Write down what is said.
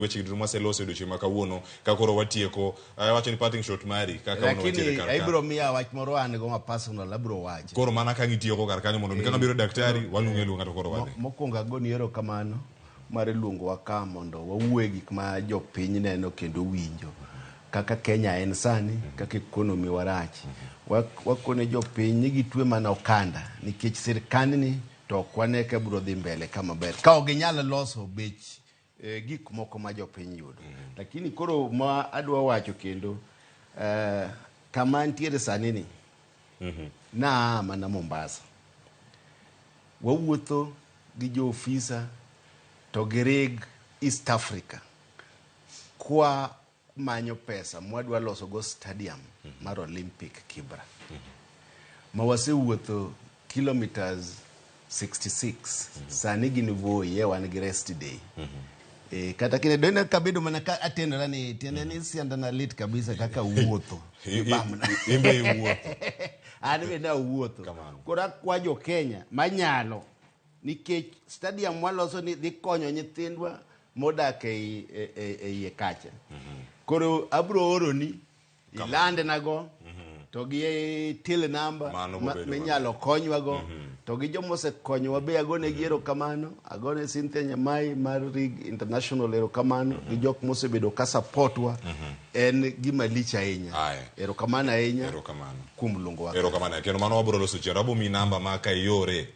Weche duto mwaseloso e odiochieng' ma kawuono ka koro watieko, awacho ni parting shot mari kaka Lakini ibiro miya wach moro an go ma personal abiro wacho. Koro mana ka gitieko kar kanyo mondo mi kaka biro daktari waluonge luonga to koro wadhi. Mokwongo agoni erokamano mar luongowa ka mondo wawuo e gik ma jopiny neno kendo winjo. Kaka Kenya en sani, kaka economy warach. Wakone jopiny ni gitwe mana okanda nikech sirkandni to ok wane ka biro dhi mbele ka maber. Ka ok ginyal loso bech gik moko ma jopiny yudo. Lakini koro ma adwa wacho kendo kama ntiere sani ni naa mana Mombasa. Wawuotho gi jo ofisa to gi rig East Africa kwa manyo pesa mwadwa loso go stadium mar Olympic Kibra. Ma wasewuotho kilometers 66 sani gin Voi e wan gi rest day. Kata kine done kabedo mana ka atenora ni tiende ni siandana lit kabisa kaka wuotho. Gibamna. Imbe iwuotho. An be nawuotho. Kamano. Koro akwa jo Kenya manyalo nikech stadium waloso ni dhi konyo nyithindwa modak ei e iye kacha. Koro abro oroni ilandnago to gi till number Mano bobedo minyalo konywago to gi joma osekonyowa be agonegi erokamano. Agone Cynthia Nyamai mar Rig International erokamano gi jok mosebedo ka support wa. En gima lich ahinya. Aye. Erokamano ahinya Erokamano. kuom luongowa. Erokamano. Kendo mano wabiro loso chenro. Abo miyi namba ma ka iore.